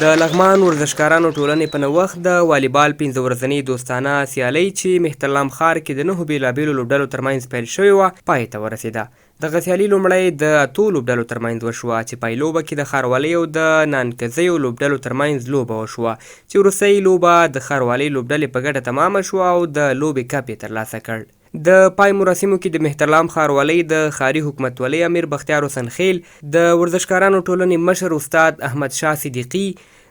د لغمان ورزشکارانو ټولنې په نوښت د والیبال پنځه ورځنۍ دوستانه سیالۍ چې مهترلام ښار کې د نهو بېلابېلو لوبډلو ترمنځ پیل شوې وه، پای ته ورسېده. دغه سیالي لومړی د اتو لوبډلو ترمنځ وشوه چې پایلوبه کې د ښاروالۍ او د نانکزیو لوبډلو ترمنځ لوبه وشوه چې وروستۍ لوبه د ښاروالۍ لوبډلې په ګټه تمامه شوه او د لوبې کپ یې ترلاسه کړ. د پای مراسمو کې د مهترلام ښاروالۍ د ښاري حکومتولۍ امیر بختیار حسن خیل، د ورزشکارانو ټولنې مشر استاد احمد شاه صدیقي،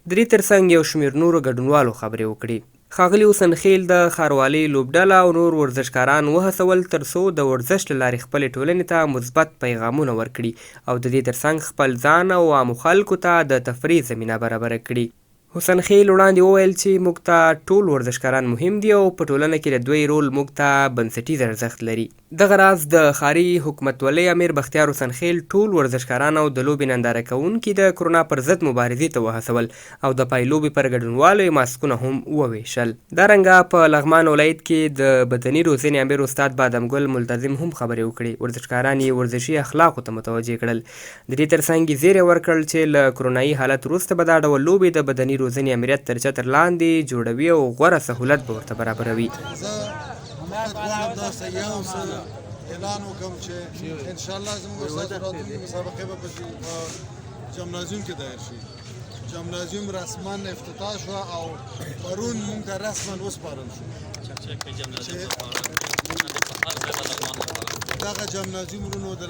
د دې ترڅنګ یو شمېر نورو ګډونوالو خبرې وکړې. ښاغلي حسن خیل د ښاروالۍ لوبډله او نور ورزشکاران وهڅول تر څو د ورزش له لارې خپلې ټولنې ته مثبت پیغامونه ورکړي او د دې ترڅنګ خپل ځان او عامو خلکو ته د تفریح زمینه برابره کړي. حسن خیل وړاندې وویل چې موږ ته ټول ورزشکاران مهم دي او په ټولنه کې د دوی رول موږ ته بنسټیز ارزښت لري. دغه راز د ښاري حکومتولۍ امیر بختیار حسن خیل ټول ورزشکاران او د لوبې ننداره کوونکي د کرونا پر ضد مبارزې ته وهڅول او د پای لوبې پر ګډونوالو یې ماسکونه هم وویشل. دارنګه په لغمان ولایت کې د بدني روزنې امیر استاد بادام ګل ملتزم هم خبرې وکړې، ورزشکاران یې ورزشي اخلاقو ته متوجه کړل. د دې ترڅنګ یې زیری ورکړ چې له کرونايي حالت وروسته به دا ډول لوبې د بدني روزنې امریت تر چتر لاندې جوړوي او غوره سهولت به ورته برابروي. زه فقط غواړم تاسو ته یو څه اعلان وکړم چې ان شاء الله زموږ ستاسو راتلونکې مسابقې به په جمنازیوم کې دایر شي. جمنازیوم رسما افتتاح شو او پرون مونږ ته رسما وسپارل شو چې دغه جمنازیوم ورونو د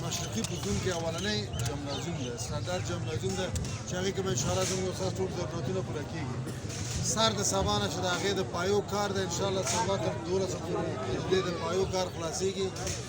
مشرقي په زون کې اولنی جمنازیوم دی، سټنډرډ جمنازیوم دی چې هغې کې به انشاءالله زموږ استاد ټول ضرورتونه پوره کېږي. سر د سبا نه چې د هغې د پایو کار دی، انشاءالله سبا تر 12 پورې د دې د پایو کار خلاصېږي.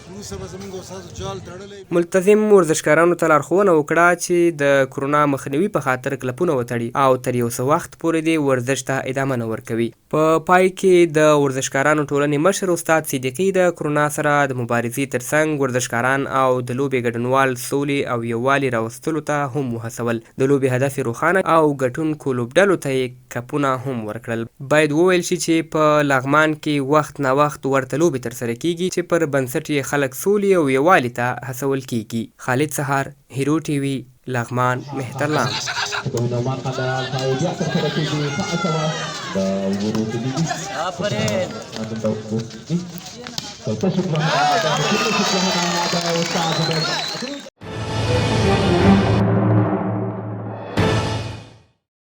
وروسته به زموږ استاد جال تړلی. ملتزم ورزشکارانو ته لارښوونه وکړه چې د کرونا مخنیوي په خاطر کلپونه وتړي او تر یو څه وخت پورې دې ورزش ته ادامه نه ورکوي. په پای کې د ورزشکارانو ټولنې مشر استاد صدیقي د کرونا سره د مبارزې ترڅنګ ورزشکاران او د لوبې ګډونوال سولې او یووالي راوستلو ته هم وهڅول. د لوبې هدف یې روښانه او ګټونکو لوبډلو ته یې کپونه هم ورکړل. باید وویل شي چې په لغمان کې وخت ناوخت ورته لوبې ترسره کېږي چې پر بنسټ یې خلک سولې او یووالي ته هڅول کېږي. خالد سهار، هیرو ټي وي، لغمان، مهترلام.